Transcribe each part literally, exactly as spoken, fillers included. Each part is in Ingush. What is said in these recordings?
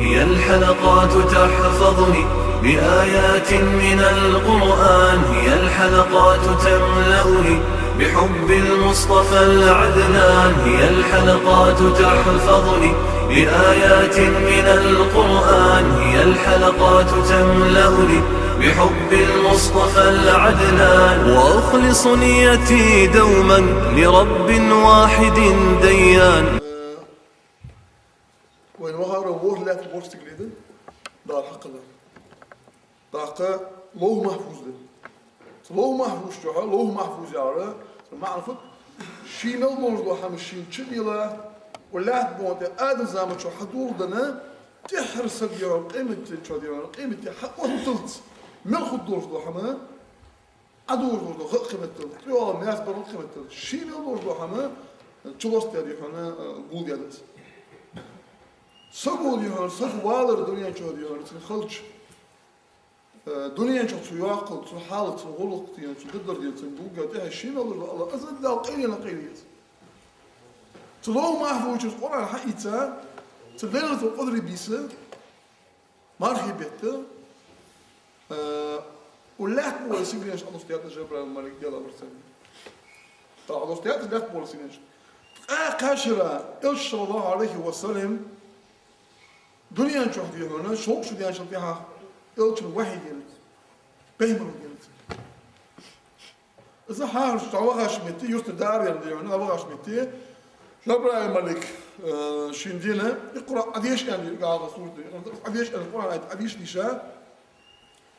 هي الحلقات تحفظني بآيات من القرآن، هي الحلقات تملأني بحب المصطفى العدنان، هي الحلقات تحفظني بآيات من القرآن، هي الحلقات تملأني بحب المصطفى العدنان، وأخلص نيتي دوما لرب واحد ديان. Вай вахара ворхӀ лаьтта ворхӀ сигале да, Дала хьакхелла. ТӀаккха Ловхь-Махьфуз да. Цу Ловхь-Махьфуз чу, Ловхь-Махьфуз яхар, цун маӀан фуд, ший мел долаш дола хӀама шийна чу а лела, укх лаьтта букъа тӀа Адама заман чу хьадоладенна, тӀеххьара саг дийхьар, къематдийнахьа дийхьар, къематди хьаотталца мел хургдолаш дола хӀама, Ӏадужаш дола ха а кхы меттел, тӀехьа маьрша бар а кхы меттел, ший мел долаш дола хӀама чулоацаш дийхьар, гулдаьд из. Саго дийхьар, саг валар дунен чу дийхьар, цун халча, э, дунен чу цо йоаккхал, цун хьал, цун гӀулакх дийхьар, цун даддар дийхьар, цун гулга тӀехьа ший мел долаш дола, Аллахӏ азза ва джалла къайле а къайле еза. Цу Ловхь-Махьфуз чу Къуръан хьаийца, цу Лайлатул-Къадри бийса, мархий бетта, э, укх лаьтта букъа сигаленаш Ӏодоссадаьд Жабраил малайк, Даьла вар царна. ТӀаккха Ӏодоссадаьд лаьтта букъа сигаленаш. Ткъаь кхаь шера Элча, саллаллахӀу Ӏалайхи ва саллам, дунен чу дийхьар, шовзткъа шу даьнначул тӀехьагӀа Элчанна вахьи денад, пайхамар денад. Из хьахарча дӀавахача метте, юртара дӀаараваьнна дийхьар, дӀавахача метте, Жабраил малайк, э, шийна денад, «Икъраъ», Ӏодеша аьнна, гӀалгӀай сурат, Ӏодеша аьнна, Къуръан аят Ӏодийша дийша,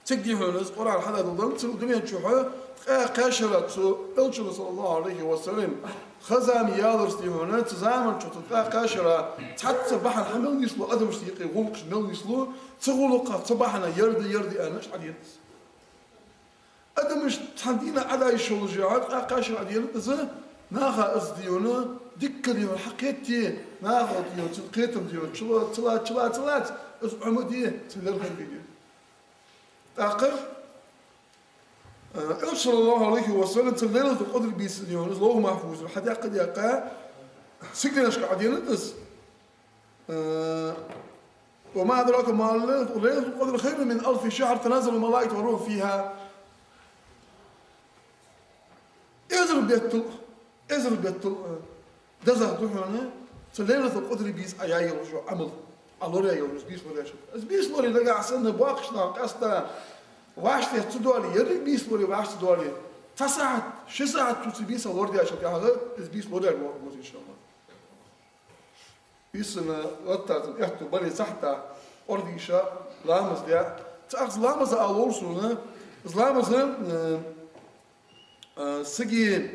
цига дийхьар из Къуръан хьадоладенна, цу дунен чу ткъаь кхаь шера цу Элчано, саллаллахӀу Ӏалайхи ва саллам, ха-зама яларца дийхьар, цу заман чу цу ткъаь кхаь шера цхьацца бахьан хьа мел нийслу адамашта юкъе гӀулакхаш мел нийслу, цу гӀулакхах, цу бахьанах ер да, ер да аьнна, иштта Ӏоденад из. Адамаш цхьан дийнахьа Ӏодайша йолаш яхьа, ткъаь кхаь шера Ӏоденад из, наха из дийхьар, дикка дийхьар хьакхетте, наха дийхьар, цун кхетам дийхьар, чулоац, чулоац, чулоац, чулоац, из Ӏомаде, цун лерхӀам бе дийхьар. ТӀаккха, э, Элча, саллаллахӀу Ӏалайхи ва саллам, цу Лайлатул-Къадри бийса дийхьар, из Ловхь-Махьфуз, хьадаккха-даккха, сигаленашка Ӏоденад из. Э, «وما أدراك ما ليلة، ليلة القدر خير من ألف شهر تنزل الملائكة والروح فيها». Эзар беттал, эзар беттал, э, дезагӀа да хьона цу Лайлатул-Къадри бийса Ӏа яь йолаш йола Ӏамал, Ӏа лораяь йолаш, из бийса лораеш. Из бийса лораяь нагахьа санна боккхийча наха къаьстта вӀаштӀехьа ца доале, еррига бийса лораяь вӀаштӀехьа ца доале, цхьа сахьат, ши сахьат цу цу бийсах лорадаьчул тӀехьагӀа из бийса лораяь воагӀаргва из, иншааллахӀ. Бийсанна латтар цун аьттув бале, цхьа сахьат кӀордийша, ламаз даь. Цхьаькха ламаз ала ловра сона, из ламаз, э, э, сага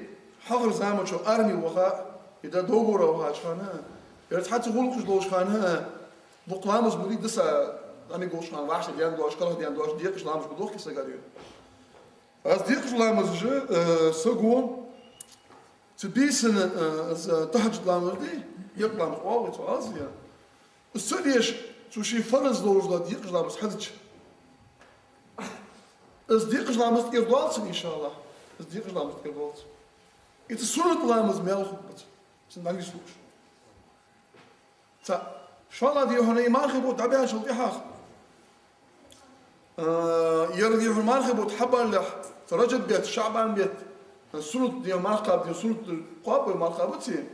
хьалхарча заман чу арме ваха, е да договора вахача хана, е цхьацца гӀулакхаш долча хана, дукха ламаз ма дий, диса, дӀамига волча хана, вӀаштӀехьа даьнна долаш, кӀалха даьнна долаш, декъаш ламаз ма дохке сага дийна. Из декъаш ламазаш, э, саго, цу бийсан, э, из тахӀаджуд ламаз дий, декъа ламаз оал вай цох, аз я. Из ца деш, цо ший фарз долаш дола декъаш ламаз хьадича, из декъаш ламаз тӀера доалац, иншааллахӀ. Из декъаш ламаз тӀера доалац. Из суннат ламаз мел хургбац, цун дӀанислуш. Цхьа, шоллагӀа дийхьар, мархий бутт дӀабаьнначул тӀехьагӀа, э, ер дийхьар мархий бутт хьабалалехь, цу Раджаб бетта, ШаӀбан бетта, э, суннат дийхьар, марха кхаба дийхьар, суннат кхоаб вай, марха кхаьбаций?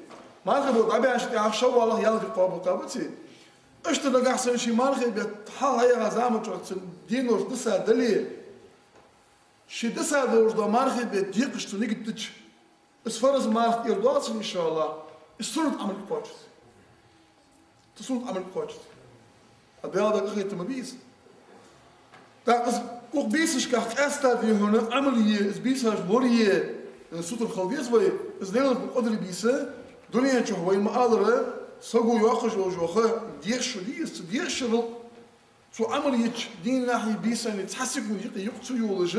Мархий бутт дӀабаьнначул тӀехьагӀа Шаввалах ялх ди кхоаб, кхоабаций? Иштта нагахьа санна ший мархий бетта хьалхьаяха заман чухь цун денош диса дале, ший диса долаш дола мархий бетта декъаш цо нигат дича, из фарз марха тӀера доалац, иншааллахӀ, из суннат Ӏамал кхоачац. Цу суннат Ӏамал кхоачац. А Даьла дагахь хетам бийса. ТӀаккха из укх бийсашкахь къаьстта дийхьар Ӏамал е, из бийсаш лорае, э, сутара хила деза вай, из Лайлатул-Къадри бийса, дунен чухь вай ма аллара, саго йоаккхаш йолаш йола ха дезаш шу дий из, цу дезача шерал, цу Ӏамал еча дийнахьеи бийсанеи цхьа секунд юкъе юкъ ца йолаш,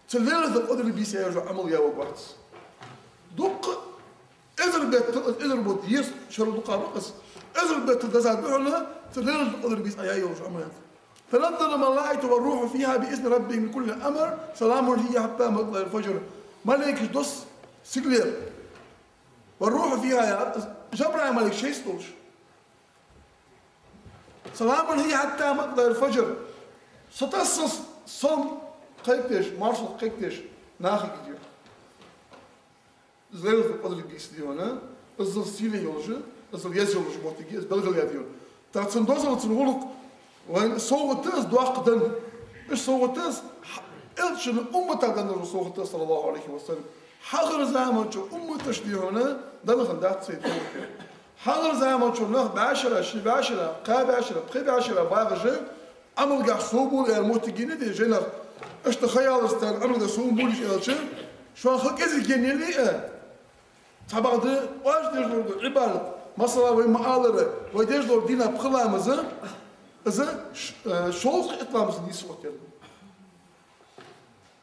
цу Лайлатул-Къадри бийса яь йола Ӏамал яь воагӀаргвац. Дукха эзар беттал, эзар бутт, дезача шерал дукха ба-кх из. Эзар беттал дезагӀа да хьона цу Лайлатул-Къадри бийса яь йола Ӏамал. «تنزل الملائكة والروح فيها بإذن ربهم من كل أمر سلام هي حتى مطلع الفجر». Малайкаш доссу сигалера. «والروح فيها», я, Жабраил малайк шийца долаш. سلام هي حتى مطلع الفجر. Сатасса сом кхайкадеш, маршал кхайкадеш нахага дийхьа. Из Лайлатуль-Къадр бийса дийхьа, иззал сийле йолаш, иззал еза йолаш моттиг я из белгалъяь дийхьа. ТӀаккха цун дозал, цун гӀулакх, вайна совгӀат да из доккха дан. Уж совгӀат да из, элчан уммата денна совгӀат да из, саллаллахӀу Ӏалайхи ва саллам. Хьалхарча заман чу умматаш дийхьа, денна хиннадац цу совгӀата. Хьалхарча заман чу нах бӀаьшера, ши бӀаьшера, кхо бӀаьшера, пхи бӀаьшера багӀаш, Ӏамалгахь совбола аьнна моттиг еннай жайнах. Иштта ха яларца тара Ӏамалгахь совбола аьлча, шоана ха кӀезига еннай а. Цхьабакъда оаш деш дола Ӏибадат, масала, вай ма аллара, вай деш дола дийнахьа пхи ламаз, из ш-, э, шовзткъа итт ламаз нийса оттадаьд.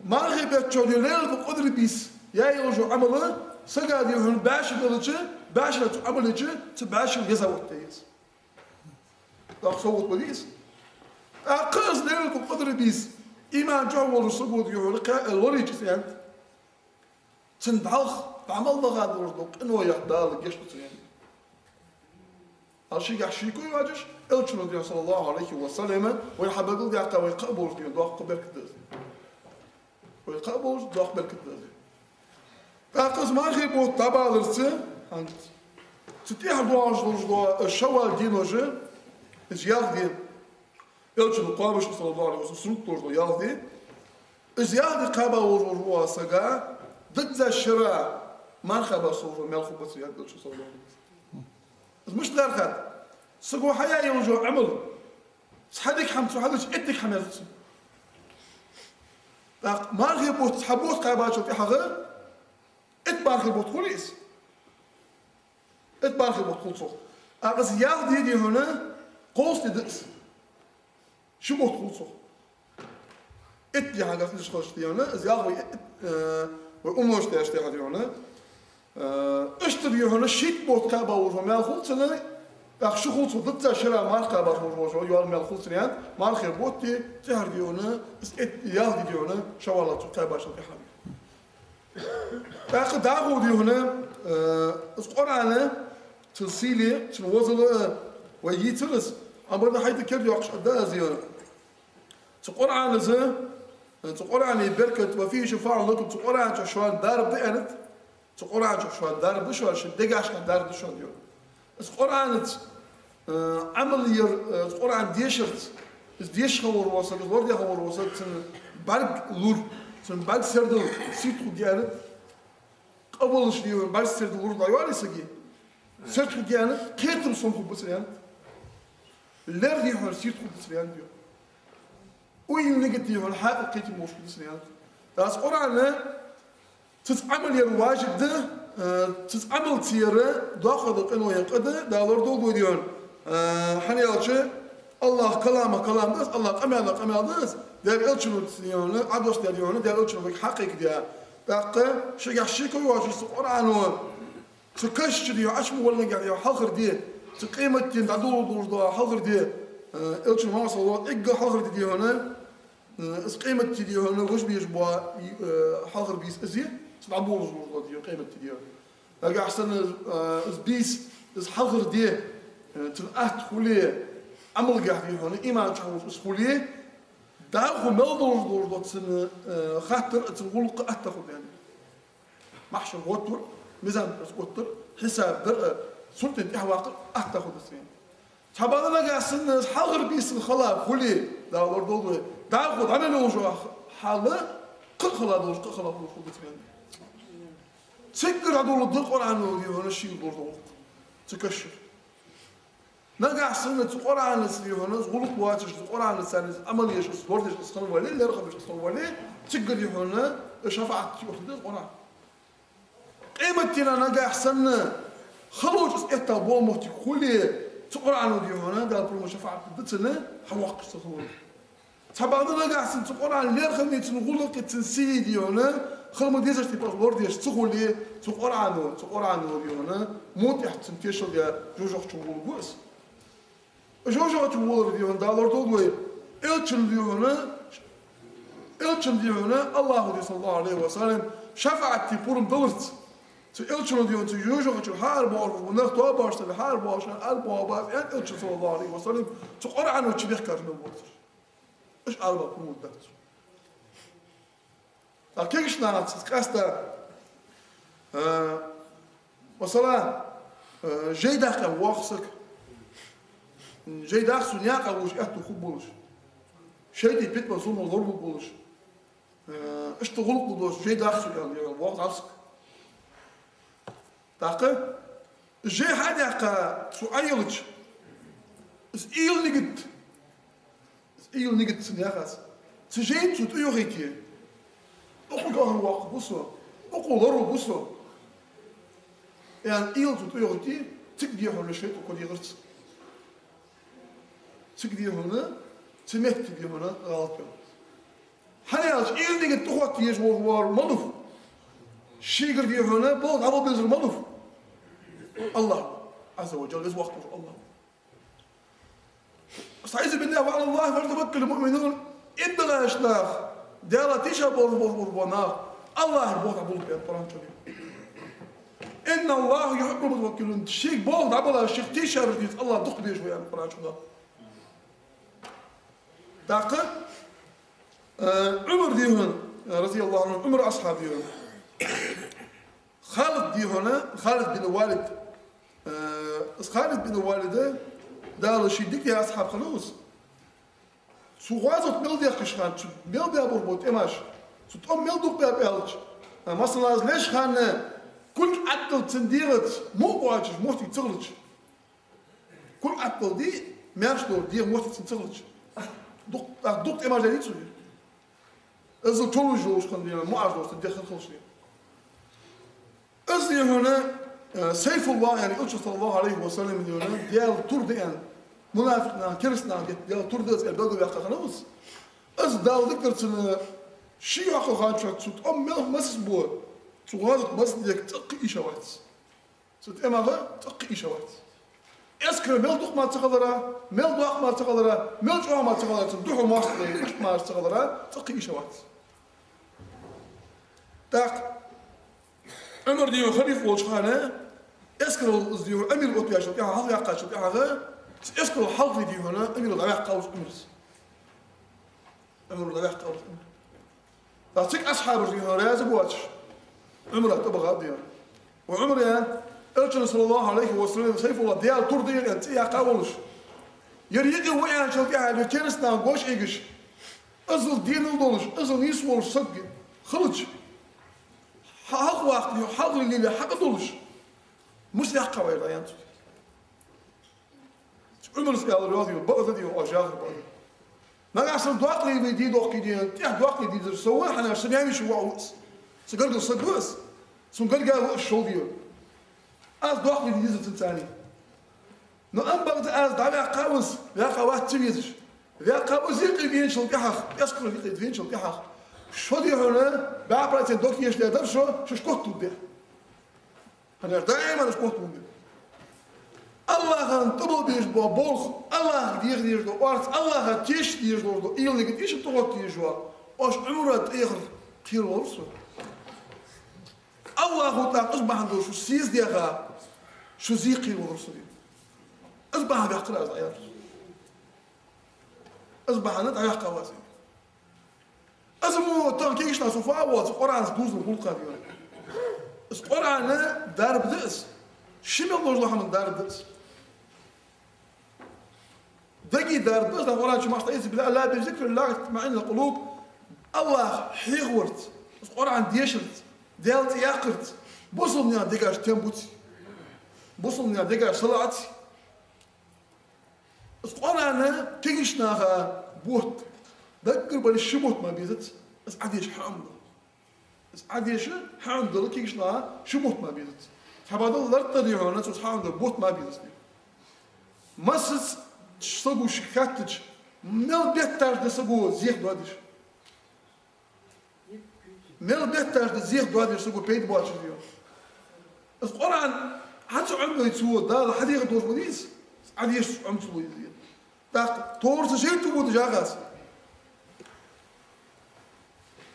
Мархий бетта чу Лайлатуль-Къадр бийса яь йола Ӏамал сага дийхьа бӀаьшера далча, бӀаьшера цу Ӏамала чу, цу бӀаьшера еза оттадаьд из. ТӀаккха совгӀат ба из. ТӀаккха из Лайлатуль-Къадр бийса иман чу волча саго дийхьа кхаь-, э, лорийча цӀенг, цун дӀалх дӀа мел багӀа долаш дола къиноех Дала гешт ду цунна. Ала шийгахь шеко йоацаш, элчано дийхьа, саллаллахӀу Ӏалайхи ва саллам, вай хьабелгалдаьккха, вай кхаъ болаш дийхьа доккха беркат да из. Вай кхаъ болаш доккха беркат да из. ТӀаккха из мархий бутт дӀабаларца, хӀанз цу тӀехьа доагӀаш долаш дола шаввал денош, из ялх ди, элчано кхоабаш, саллаллахӀу Ӏалайхи ва саллам, суннат долаш дола ялх ди, из ялх ди кхаба волаш вола сага дизза шера марха баь совгӀа маьл хургбац, аьннад элчано, саллаллахӀу Ӏалайхи ва саллам. Из мишта лаьрхӀад? Саго хьаяь йола Ӏамал цхьа дика хӀама цу хьалаьцача итт дика хӀама яц цун. ТӀаккха мархий бутт, цхьа бутт кхаьбачул тӀехьагӀа итт мархий бутт хул из. Итт мархий бутт хул цох. ТӀаккха из ялх ди дийхьа кховзткъа ди да из. Ши бутт хул цох. Итт дийнахьа гӀерташ хилча дийхьа, из ялх вай итт, э, вай умножить даьча тӀехьа дийхьа, э, иштта дийхьа шийтта бутт кхаба волаш вола маьл хул цунна, тӀаккха ши хул цох, дизза шера марха кхаба волаш вола йола маьл хул цунна, мархий бутт тӀехьара дийхьа, из итт, ялх ди дийхьа шаввала цу кхаьбачул тӀехьа. ТӀаккха дӀахо дийхьа, э, из Къуръан, цун сийле, цун возал, э, вай йийцар из, амма хьайна керда йоаккхаш да из дийхьа. Цу Къуръана из, цу Къуръана беркат, وفيه شفاء لكم, цу Къуръана чу шоана дарба да аьннад, цу Къуръана чу шоана дарба да шоана, шун дегашка дарба да шоана дийхьа. Из Къуръанаца, э, Ӏамал яр, э, из Къуръан дешарца, из дешаш хинна вар вола саг, из лораде хинна вар вола саг, цун бӀарг лур, цун бӀарг сердал сийрда хургья аьннад. Къавалаш дийхьа бӀарг сердал лур дӀайоале сага, сийрда хургья аьннад, кхетам сом хургба цун аьннад. Лер дийхьа сийрда хургба цун аьннад. Уйла, нигат дийхьа хьакъ, кхетам болаш хургда цун аьннад. ТӀаккха из Къуръан, цунца Ӏамал яр важиб да, э, цунца Ӏамал ца яр доккха дола къиноех къа да, Дала лорадолда вай дийхьа. Э, хӀана аьлча, АллахӀа калама калам да из, АллахӀа къамаьла къамаьл да из, Даьла элчано дийхьа, Ӏодоссадаь да дийхьа, Даьла элчано вайга хьакхайкадаьд. ТӀаккха шийгахь шеко йоацаш цу Къуръано, цу каша чу дийхьа, Ӏочу ма валлинге дийхьа хьалхара ди, цу къематдийнахьа дӀадоладолаш дола хьалхара ди, э, элчано ма саллаллахӀу, эггара хьалхара ди дийхьа, э, из къематди дийхьа, вож беш бола, э, хьалхара бийса из я, цу дӀаболалуш дола ди, къематди дийхьа. Нагахьа санна, э, из бийса, из хьалхара ди, э, цун атта хуле, Ӏамалгахь дийхьа, иман чу хулаш из хуле, дӀахо мел долаш дола цун, э, хаттар, цун гӀулакх атта хул аьнна. Махьшар гӀоттар, мизан тӀа оттар, хьисап дар, суртан тӀехьаваккхар атта хул из аьнна. Цхьабакъда нагахьа санна из хьалхара бийсан хала хуле, Дала лорадолда вай, дӀахо дӀа мел йолаш йола хьал кхы а хала долаш, кхы а хала долаш хургда цун аьнна. Циггара дӀадоладу Къуръано дийхьа шийла долаш дола гӀулакх цу кашара. Нагахьа санна цу Къуръанаца дийхьа из гӀулакх боацаш, цу Къуръанаца из Ӏамал еш, из лорадеш, из хинна вале, лерхӀам беш, из хинна вале, циггара дийхьа шафаӀат оттаргда из Къуръан. Къематдийнахьа нагахьа санна хало чӀоагӀа эттача бола моттиг хуле, цу Къуръано дийхьа Дала пурам, шафаӀат да цунна, хьавоаккхаш цу халонах. Цхьабакъда нагахьа санна цу Къуръан лерхӀаме, цун гӀулакхи, цун сийи дийхьа хила ма дезача тайпара лорадеш ца хуле, цу Къуръано, цу Къуръано дийхьа мутӀахь цун тешал даь жожагӀате волаву из. ЖожагӀате волар дийхьа Дала лорадолда вай, элчан дийхьа, элчан дийхьа, АллахӀа дийхьа, саллаллахӀу Ӏалайхи ва саллам, шафаӀате пурам даларца. Цу Элчано дийна, цу жожагӀатен чура хьаарабоагӀаш бола нах, тоабаш санна хьаарабоагӀаш, арабоагӀа бац, аьннад Элчано, саллаллахӀу Ӏалайхи ва саллам, цу Къуръано чу бехкараш мел боацаш. Уж арабаьнна хӀама дац. ТӀаккха кегийча нахаца къаьстта, э, масала, э, жай даккха воагӀа саг. Жай даккха цу наькъа вуж аьттув хургболаш. ШайтӀий питана цунна лоралургболаш. Э, иштта гӀулакх долаш жай даккха цу аьнна, аьнна воагӀа саг. ТӀаккха жай хьадаьккха цо Ӏойиллача, из уйла нигат, из уйла нигат цун яхац. Цу жайна цо тӀайохийте, укхо гӀалгӀа воаккхаргва со, укхо лоралургба со, аьнна, уйла цо тӀайохийте, цига дехьа хьона шайтӀа кхо дехарца. Цига дехьа хьона, цу метте дехьа хьона гӀалат йола. ХӀана аьлча, уйла нигат тӀахоттаеш вола вар малув? Шийгара дехьа хьона болх дӀабала безар малув? АллахӀ, Ӏазза ва жалла, из воккха волча АллахӀ. استعيذ بالله وعلى الله فليتوكل المؤمنون. Иман долаш нах, Даьлах тийша болх беш бола нах, АллахӀа болх дӀаболаб, аьннад Къуръан чу. إن الله يحب المتوكلين. Шийга болх дӀабалараш, шийх тийшабараш дийца АллахӀ дукха безаш ва, аьннад Къуръан чу. ТӀаккха, э, Ӏумар дийна, э, رضي الله عنه, Ӏумар асхьаб дийна. Халид дийна, Халид бин Валид. Э, из Халид бин Валид, Дала ший дика даь асхьаб хиннав из. Цу гӀазота мел дехкаш хана, цу мел баь бола тӀемаш, цу тӀом мел дукха баьб аьлча, э, масала, из леча хана кулг Ӏодилла цун дегӀаца мукъа воацаш, моттиг ца хилча. Кулг Ӏодилла ди, маьрша дола дегӀа моттиг цун ца хилча. Дукха, а, дукха тӀемаш даьдий цо? Иззал чулуш йолаш хиннад, муӀаш доста дехар хилча. Из дийна, э, СайфуллахӀ, аьнна, Элчано, саллаллахӀу Ӏалайхи ва саллам, дийна, Даьла тур да аьнна, мунафикъ наха, кераста наха геттара Даьла тур да из аьнна, белгалваьккха хиннав из. Из Дала дикадар цунна ший йоккха хана чу цу тӀом мел масса бо, цу гӀазота масса дехка цӀаккха ийша вац. Цу тӀемах цӀаккха ийша вац. Эскар мел дукха мара ца хилара, мел доккха мара ца хилара, мел чӀоагӀа мара ца хилара, цун духьал моастагӀий, иштта мара ца хилара, цӀаккха ийша вац. ТӀаккха Ӏумар дийна халифа волча хана, эскарал из дийна амир оттаваьчул тӀехьагӀа, хьалхаваьккхачул тӀехьагӀа, цу эскарал хьалхале дийна амирал дӀаваьккхав из Ӏумара. Ӏумарал дӀаваьккхав из Ӏумара. ТӀаккха цига асхьабаш дийна раьза боацаш, Ӏумара тӀабахаб дийна. Ва Ӏумара, Элчано, саллаллахӀу Ӏалайхи ва саллам, СайфуллахӀ, Даьла тур да аьнна, цӀи яьккха волаш. Ер юкъе ва аьнначул тӀехьагӀа, ер кераста наха гуш Ӏийгаш, иззал денал долаш, иззал нийсволаш саг хилча, хьа-, хьалхаваккха, хьалхале лелае хьакъ долаш, мишта яьккхав ер, аьннад цо. Ӏумара аьлар, йоах, бакъда, йоах, оаш яхар бакъда. Нагахьа санна доккхал вай дийдохкий дийна, тӀехьа доккхал дийдер со ва, хӀана аьлча са маьрша воӀ ва из. Са гаргара саг ва из. Сона гарга ва из шул дийна. Аз доккхал дийдер цунца аьнна. Но амма бакъда аз дӀаваьккхав из, ваьккха вац ца везаш. Ваьккхав из юкъе веначул тӀехьагӀа, эскарал юкъе веначул тӀехьагӀа. Шо дийна, бӀаь процент доккхал еш лаьдар шо, шоаш котдергда. ХӀана аьлча даим уж котвергда. АллахӀа тӀабоалабеш бола болх, АллахӀага деха дезаш дола орц, АллахӀа теша дезаш дола уйла нигат ийша тӀахоттаеш ва, оаш Ӏумара тӀаехар кхеравалар со. АллахӀа тӀаккха из бахьан долаш шо сийсаз даьха, шо зе кхеравалар со. Из бахьан баьккхар аз дӀаяр. Из бахьан дӀаваьккхав аз. Из мо тахан кегийча наха цу фу а воалл, цу Къуръана дувзаденна гӀулакх да ер. Из Къуръана дарба да из. Ший мел долаш дола хӀаман дарба да из. Дега дарба да из, Къуръан чу ма йоах: ألا بذكر الله تطمئن القلوب. АллахӀ хьехаварца, из Къуръан дешарца, Даьла цӀи яккхарца бусалба наьха дегаш тем бу-кх. Бусалба наьха дегаш салаӀа-кх. Из Къуръана кегийча наха бутт, даггара бале ши бутт мара безац, из Ӏодеша хӀама дала. Из Ӏодеша хӀама дала кегийча наха ши бутт мара безац. Цхьабакъда лартӀа дийна, цо хӀама дала бутт мара безац. Массаза саго шийга хаьттача, мел бетташ да саго зехьа доадеш. Мел бетташ да зехьа доадеш саго пайда боацаш, йоах. Из Къуръан хьа ца Ӏомавой цо, Дала хьадехар долаш ма дий из, Ӏодеша Ӏомавац из. ТӀаккха тхьовра цхьа шайтӀа тӀабода жагӀас.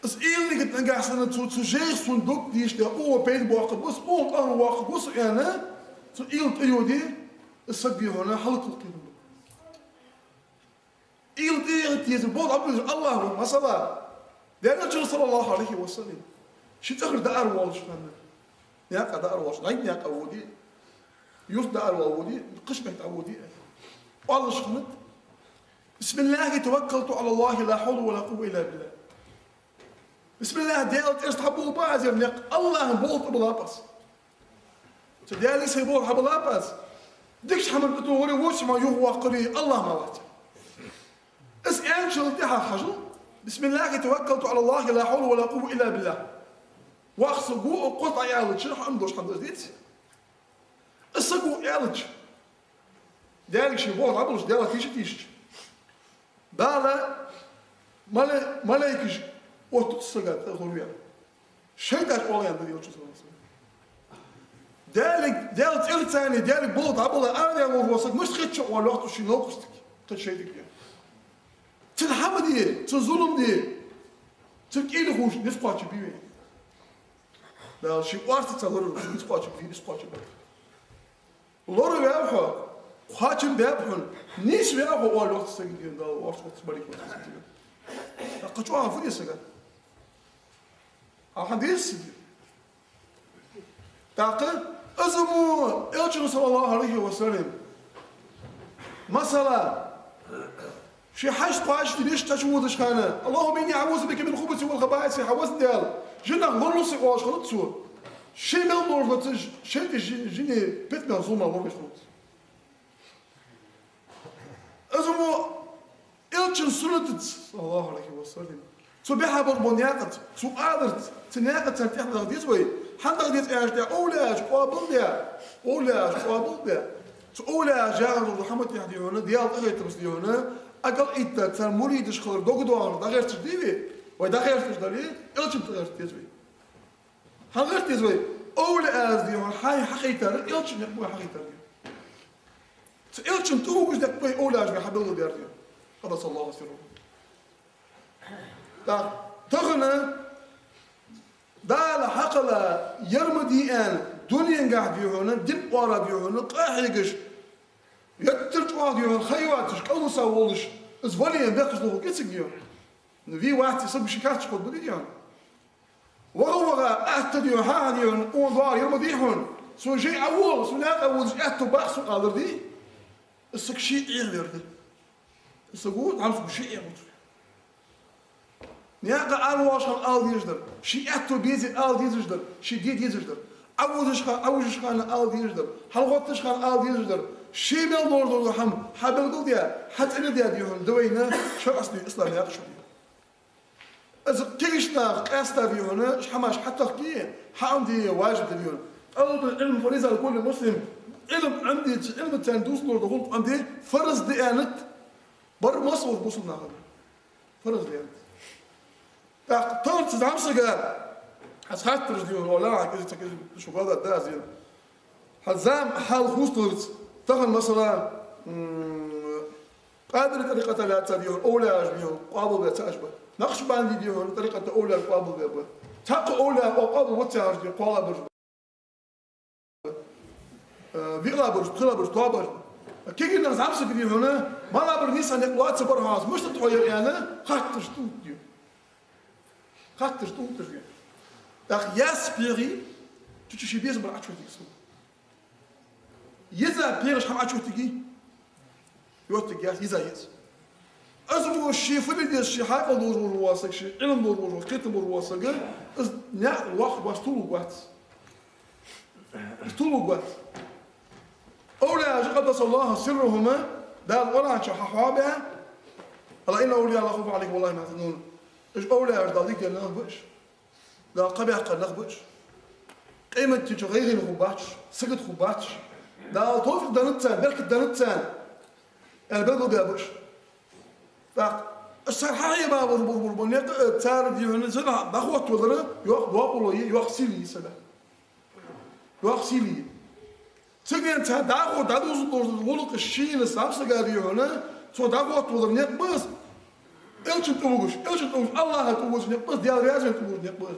Из уйла нигат нагахь санна цу, цу жайх сона дог дийша да, укхо пайда боаккхаргва со, укхо къахьо воаккхаргва со аьнна, цу уйла тӀайоде, из саг, дий хьона, хӀалакхул кхийна. Уйла тӀайоде деза, болх дӀаболабеш Аллахӏ ва, масала. Даьла Элчано, саллаллахӏу Ӏалайхӏи ва саллам, ший цӀагӀара дӀааравоалаш хана, наькъа дӀааравоалаш, дӀа наькъа воде, юрта дӀааравоалаш воде, кхыча метте воде, оалаш хиннад: «بسم الله توكلت على الله لا حول ولا قوة إلا بالله». «Бисмиллахӏ, Даьла цӀерца хьабоалаб аз ер никъ, Аллахӏа болх тӀабиллаб аз. Цу Даьлага сай болх хьабиллаб аз. Дикача хӀаман тӀатохари, воча хӀаман юхаваккхари Аллахӏ мара вац». Из аьнначул тӀехьагӀа хьажал: «بسم الله توكلت على الله لا حول ولا قوة إلا بالله». Воккха саг ва, укхо дӀааьлча, хьа ам дош хьан даздац. Из саг ва аьлча, Даьлага ший болх дӀаболабеш, Даьлах тийша тийшача, Дала малай-, малайкаш оттаду цу сага тӀа лораваь. ШайтӀаш оал аьннад Элчано, саллаллахӏу Ӏалайхӏи ва саллам. Даьлага, Даьла цӀерца, Даьлага болх дӀабилла араваь вола саг мишта хет шоана, оал йоах цо ший новкъостага, кхыча шайтӀага. Цун хӀама де, цун зулам де, цун кӀийле ховш низ кхоачаргбий вай? Дала ший орцаца лораваь, низ кхоачаргбий, низ кхоачаргбац. Лораваьв хьо, кхоачам баьб хьона, нийсваьв хьо, оал йоах цу сагага, дий хьона, Дала, оаш оцу малайкаша. ТӀаккха чӀоагӀа фу де сага? Хьа хӀана деза сага? ТӀаккха из мо Элчано, саллаллахӏу Ӏалайхӏи ва саллам, масала, ший хьашт кхоачашде ниш тӀа чуводаш хана: «اللهم إني أعوذ بك من الخبث والخبائث», хьавола Даьла, жинах лоралу со, оалаш хиннад цо. Ше мел лоралу, цу шайтӀа жи-, жиний петмах, зуламах лоралуш хиннад. Из мо Элчан суннатаца, саллаллахӏу Ӏалайхӏи ва саллам, цу баьхьа бар бо наькъаца, цу аларца, цу наькъаца тӀехьа даха деза вай. ХӀана даха деза аьлча, овлияш къоабалбе, овлияш къоабалбе. Цу овлияш яхар дола хӀама тӀехьа, дий хьона, Даьла къахетамца, дий хьона, акъал а этта, цар муридаш хилар дог доагӀаш дӀагӀерташ дий вай? Вай дӀагӀерташ дале, Элчанна тӀагӀерта деза вай. ХӀана гӀерта деза вай? Овлияс, дий хьона, хьай хьахайтар Элчан никъ ба хьахайтар. Цу Элчан тӀавугаш никъ ба овлияш вай хьабелгалдаьр, дий хьона. قدس الله سره. ТӀаккха тахан Дала хьакхелла ер ма дий аьнна, дуненгахь, дий хьона, дин оара, дий хьона, къахьегаш, еттар чӀоагӀа, дий хьона, ха йоацаш, кӀалвиса волаш, из вале а бехкаш духу кициг, дий хьона. Ну, вий вац, саг ши кац чу хургба, дий хьона. ВагӀа-вагӀа атта, дий хьона, хьа-хьа, дий хьона, укхун доагӀар ер ма дий хьона. Сона жай Ӏовола, сона наькъа водаш аьттув бакъ сона алар дий? Из саг ше Ӏехавер да. Из саго, зӀамсаго ше Ӏехаву. Наькъа аравоалаш хана ала дезаш дар, ший аьттув безе ала дезаш дар, ший де дезаш дар. Ӏовужаш хана, Ӏовужаш хана ала дезаш дар, хьалгӀотташ хана ала дезаш дар. Ше мел лорадолча хӀама хьабелгалдаь, хьацӀендаь, дий хьона, да вайна шарӀаца дий ислам яхаш, дий хьона. Из кегийча наха къаьстта, дий хьона, уж хӀамаш хьатахке, хьаӀомаде важиб да, дий хьона. طلب العلم فريضة على كل مسلم. Ӏилма Ӏомаде, цу Ӏилмаца дувцаш лорадо гӀулакх Ӏомаде фарз да аьннад барт масса волча бусалба наха. Фарз да аьннад. ТӀаккха тахан цу зӀамсага аз хаттараш, дий хьона, оалар, хьа кӀезига, цхьа кӀезига шо гӀалат да аз, дий хьона. Хьа зама хьал хувцалурца, тахан, масала, м, Къадирий тӀарикъата лаьца, дий хьона, овлияш, дий хьона, къоабалбаь цхьабараш ба. Накъшбандий, дий хьона, тӀарикъата овлияш къоабалбаь ба. Цхьаккха овлияш къо-, къоабал вац яхаш, дий хьона, кхоалагӀбараш ба. Э, виълагӀбараш, пхелагӀбараш, тоабараш ба. Кегий нах зӀамсага, дий хьона, малагӀбар нийса никъ лоаца бар хьона, мишта да тхо ер аьнна, хаттараш тӀа, дий хьона. Хаттараш тӀа, дий хьона. ТӀаккха яьсса пхьегӀа, цу чу ший безам бар Ӏочуоттиге сона. Еза пхьегӀаш хӀама Ӏочуоттиге? Оттиге яц, еза еза. Из мо ший фамилия, ший хьаькъал долаш вола саг, ший Ӏилма долаш вола, кхетам болаш вола саг, из наькъа вахаш вац, тувлургвац. Из тувлургвац. Овлияш, قدس الله سرهم, Дала Къуръан чу хьахьоабаь: «ألا إن أولياء الله لا خوف عليهم ولا هم يحزنون». Уж овлияш Дала дика даь нах ба уж. Дала кхаъ баьккха нах ба уж. Къематдийнахьа гӀайгӀане хургбац уж, сагота хургбац уж. Дала товфикъ деннад царна, беркат деннад царна, аьнна, белгалдаь ба уж. ТӀаккха уж цар хьахьеха болаш бола, бола, бола никъ, э, цар, дий хьона, сага дӀахоттавалар, йоккха докъало я, йоккха сийле я сага. Йоккха сийле я. Цига цхьа дӀахо-, дӀадувзадалуш дола гӀулакх шийна, зӀамсага, дий хьона, цо дӀахоттавалар никъ ба из. Элчан тӀавугаш, Элчан тӀавугаш, Аллахӏа тӀавугаш никъ ба из, Даьла раьза хилар тӀавугаш никъ ба из.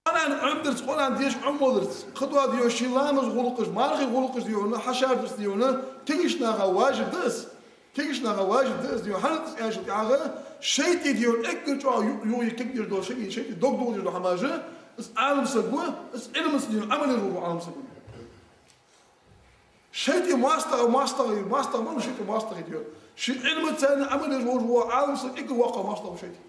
Къуръан Ӏомадарца, Къуръан деша Ӏомаваларца, кхы дола дийо ший ламаза гӀулакхаш, мархий гӀулакхаш дийо, хьашардарца дийо, кегийча наха важиб да из. Кегийча наха важиб да из дийо, хӀана аьлча тӀехьагӀа шайтӀа дийо, эггара чӀоагӀа ю-, юхе кегдеш дола шайтӀа, шайтӀа дог дохадеш дола хӀамаш, из Ӏалам саг ва, из Ӏилманца дийо, Ӏамал еш вола Ӏалам саг ва. ШайтӀа моастагӀа, моастагӀа, моастагӀа ма ва шайтӀа моастагӀа дийо. Ший Ӏилманца, Ӏамал еш вола Ӏалам саг эггара воккха моастагӀа ва шайтӀа.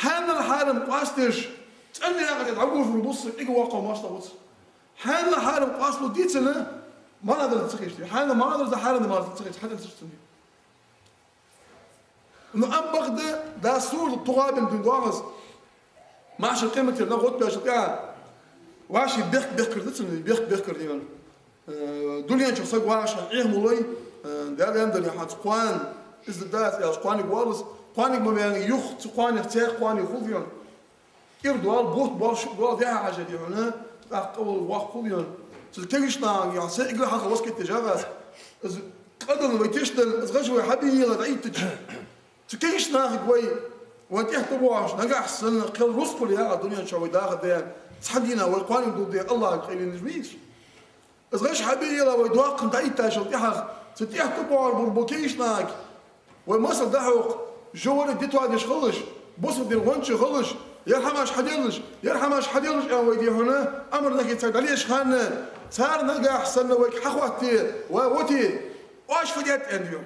Хьанал-хьарам къоастадеш, цӀена яхар дӀагуш вур бусса эггара воккха моастагӀа ва из. Хьанал-хьарам къоастаду дийцача, маӀан дар ца хеташ. Хьанал маӀан дар, хьарам дар ца хеташ, хьатӀа ца цунна. Ну, ам бакъда, да сура Тагъабун дин доагӀа из. Маьхьшар къематера нах гӀод баьчул тӀехьагӀа, вӀаший бехк-бехкар да цунна, бехк-бехкар дийо. Э, дунен чу саг вагӀаш хьан Ӏеха ма лой, э, Даьла яндар хьанца кхоана, из да дац аьлча, кхоаниг валлалца, кхоаниг ма ваьннар юха, цу кхоанех цхьа кхоаниг хул дийо. КӀира доал, бутт боал, шиъ доал, дехьа хьажа дийо, тӀаккха къавал воккха хул дийо. Цу кегийча нахага, йоах, сай эггара хьалха васкет деш ва аз. Из къадална вай тешдална, из гӀаж вай хьабе ела дӀаэттача. Цу кегийча нахага вай, вай тӀехьа тӀабоагӀаш, нагахьа санна кхел рузкъа яха дунен чу вай даха ден, цхьан дийнахьа вай кхоаниг дулда ден Аллахӏага къайленаш ма йий уж. Из гӀаж хьабе ела вай доккха дӀаэттачул тӀехьагӀа, цу тӀехьа тӀабоагӀаш бола кегийча нахага вай масал дӀахьокх, жовхӀара дитоа деш хилалаш, бусалба дина гӀончий хилалаш, ер хӀамаш хьаделлаш, ер хӀамаш хьаделлаш аьнна вай дийхьа, амр нахи цар дӀалеш хана, цар нагахьа санна вайга хьахоатте, вай оте, оаш фу даьд аьнна дийхьа.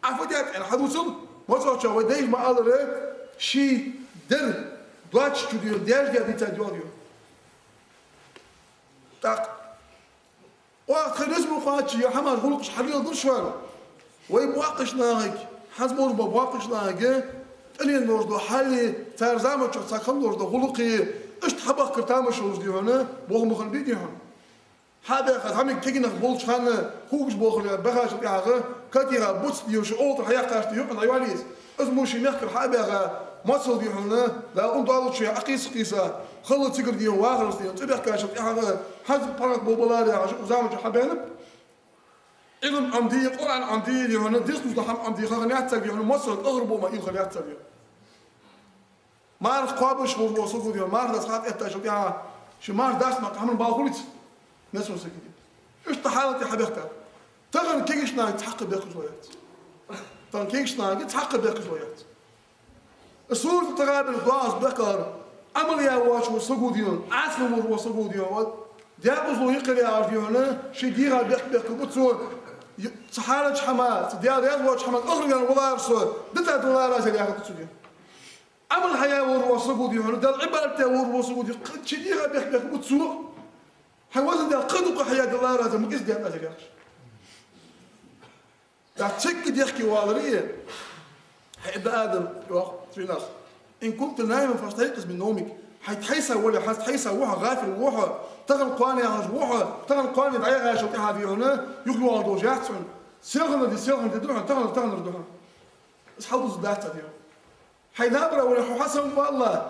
Ӏа фу даьд аьнна хьадувцал, моцӀочоа вай дайша ма аллара, ший дар доацача чу дийхьа, даьша даь дийцад йоах дийхьа. ТӀаккха оаха тха ризкъ ма кхоачча, ер хӀамаш гӀулакхаш хьалеладу шоана. Вай боккхийча нахага, хӀанз болаш бола боккхийча нахага, тӀалена долаш дола хьал, цар заман чухь цхьа хинна долаш дола гӀулакх, иштта хьабахкар тамаш йолаш дийхьа, бохам ма хиннабий дийхьа. Хьабаьха, зӀамига кегий нах болча хана, хӀугаш болхара баьхачул тӀехьагӀа, категӀа буц дийхьа, шу олтара хьаяьккхача юкъе дӀайоалац. Из мо ший мехкара хьабаьха, моцал дийхьа, дакъа долча Ӏокхийса-кхийса, хала цигара дийхьа, вахарца дийхьа, цӀи бехкачул тӀехьагӀа, хӀанз паргӀата болабаларе яхаш, укх заман чу хьабаьннаб. Ӏилма Ӏомаде, Къуръан Ӏомаде дийхьа, деза деза хӀама Ӏомаде, ха хиннаяц царга дийхьа, моцал къахар бо ма, из хиннаяц царга. Марха кхоабаш волаш вола саг ва дийхьа, марха дац хьатӀаэттачул тӀехьагӀа, ший марха дац ма, хӀама бала хулий цо, мел сона саг дийхьа. Иштта хьалате хьабехкар. Тахан кегийча нахага цхьаккха бехкаш ло яц. Тахан кегийча нахага цхьаккха бехкаш ло яц. Сурат Тагъабун доагӀа из бехкар. Ӏамал яь воацаш вола саг ва дийхьа, Ӏаьсал волаш вола саг ва дийхьа, вот. Декъазло йикхар яхаш дийхьа, ший дегӀа бехк-бехкабу цо, цу хьарам хӀаман, цу Даьла раьза воацача хӀаман къахар ваьнна валара со, дита Даьла раьза яхар да цо дийхьа. Ӏамал хьаяь волаш вола саг ва дийхьа, Даьла Ӏибадат яь волаш вола саг ва дийхьа, кхы ший дегӀа бехк-бехкабу цо. Хьай везан Даьла, кхы дукха хьаяь Даьла раьза ма къиза даьд аз яхаш. ТӀаккха цига дехке валаре, хӀай ибн Адам, йоах цу нахага, إن كنت نائما فاستيقظ من نومك. Хьай тхьайса вале, хӀанз тхьайса ва хьо, гӀафил ва хьо, тахан кхоана яхаш ва хьо, тахан кхоана дӀаяхачул тӀехьагӀа дийхьа, юха йоагӀаш долаш яц хьона. Селхан а ди, селхан а ди да хьона, тахан, тахан а да хьона. Из хьалдузаргдац дийхьа. Хьай набара вале, хьо хьасомавалале,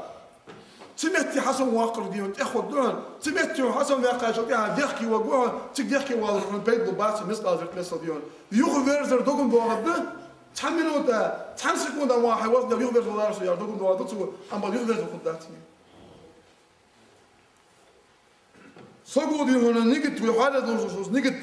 цу метте хьасомаваккхар дийхьа, тӀехвода да хьона. Цу метте хьо хьасомаваьккхачул тӀехьагӀа дехке варгва хьо, цига дехке валар хьона пайда лургбац, мискъал заррат миссел дийхьа. Юхаверзар догам доагӀаргда, цхьан минута, цхьан секунда ма хьай везан Даьла, юхаверзавалара со яхаш догам доагӀаргда цо, амма юхаверза хургдац. Саго дийхьа нигат, вай хьале долаш да из нигат.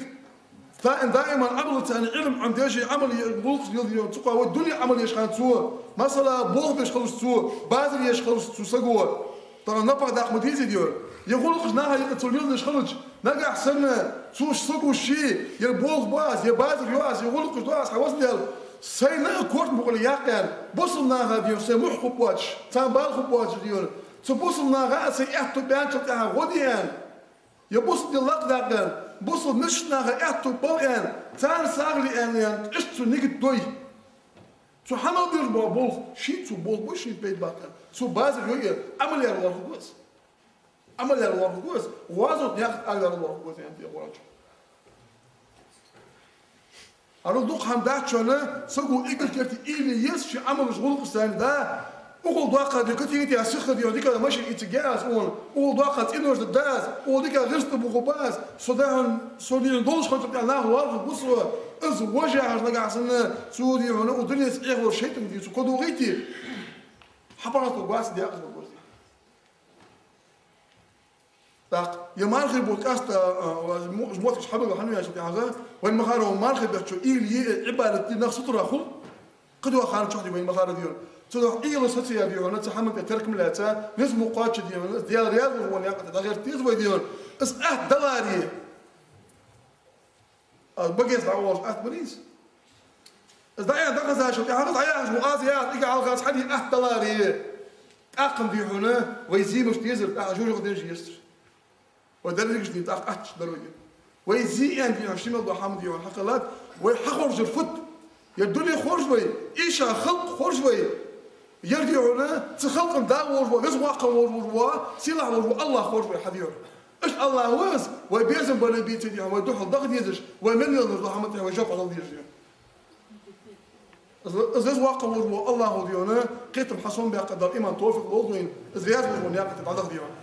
Даим, даиман Ӏамал царна, Ӏилма Ӏомадеш, Ӏамал е-, гӀулакхаш леладе, цу кхоа вай дунен Ӏамал еш хана цо, масала, болх беш хилча цо, базар еш хилча цу саго, тахан напагӀа даккха ма дезий дийхьа. Е гӀулакхаш наха юкъе цо леладеш хилча, нагахьа санна цу саго ше, е болх бу аз, е базар ю аз, е гӀулакхаш ду аз, хьай везан Даьла, сайна а корта мукъале яккха аьнна, бусалба наха дийхьа, сай мухь хургбоацаш, царна бала хургбоацаш дийхьа. Цу бусалба наха а сай аьттув баьнначул тӀехьагӀа гӀо де аьнна, е бусалба дин лакхдаккха аьнна, бусалба мискача наха аьттув бала аьнна, царна сагӀа ле аьнна, аьнна, иштта цо нигат дой. Цо хьа мел беш бола болх, шийна цо болх бу, шийна пайда баккха. Цо базар йой, Ӏамал яр лоархӀаргва из. Ӏамал яр лоархӀаргва из. ГӀазот наькъа тӀа яр лоархӀаргва из, аьннад Къуръан чу. Арал дукха хӀама дац шоана, саго эггара керте уйла е еза ший Ӏамалаш, гӀулакхаш санна да, Укхул доккха дика тига тӀа сиха дийхьа, дика машин ийца гӀерта аз, укхул доккха цӀенош да аз, укхул дика гӀирс тӀа буха ба аз, со дахьан, со дийхьа долаш ханчам тӀа нах варгӀа гу со, из вож яхаш нагахь санна, цу дийхьа, у дунен тӀа эхло шайтӀан дийца кодугӀийте. ХьапаргӀато гӀаз декъаза барзе. ТӀаккха, е мархий бутт къаьста, а, мо-, мотт хьабилла хьанваьчул тӀехьагӀа, вай махара вай мархий бетта чу уйла е, Ӏибадат де нах сутара хул, кхыдола хана чухь де вай махара дийхьа. Цудухьа уйла сацаяь дийхьа, цу хӀаман тӀа теркам лаьца, низ ма кхоачча дийхьа, Даьла раьза волаш вола наькъа тӀа дӀагӀерта деза вай дийхьа. Из атта даларе. А багеца дӀаволаш атта бац из. Из дӀаяхача дахазачул тӀехьагӀа, дӀаяхаш ва аз яхаш, ига хьалхаца хьаде атта даларе. ТӀаккха дийхьа, вай зе мишта дезар, тӀаккха жожагӀате деш езар. Вай дерригаш дийна тӀаккха атта дар вай. Вай зе аьнна дийхьа, ший мел дола хӀама дийхьа хьакхеллад, вай хьахоржар фуд? Ер дуне хорж вай, иштта халкъ хорж вай. Ер дийхьа, цу халкъа да волаш вола, веза-воккха волаш вола, сийлахь волаш вола АллахӀ хорж вай хьадийхьа. Иштта АллахӀ ва из, вай безам бала бийца дийхьа, вай духьал даха дезаш, вай мел леладеча хӀаман тӀа вай жоп дала дезаш. Из, из веза-воккха волаш вола АллахӀ ва дийхьа, кхетам хьасомабаьккха Дала иман, товфикъ лолда вайна, из раьза волаш вола наькъа тӀа дӀадаха дийхьа.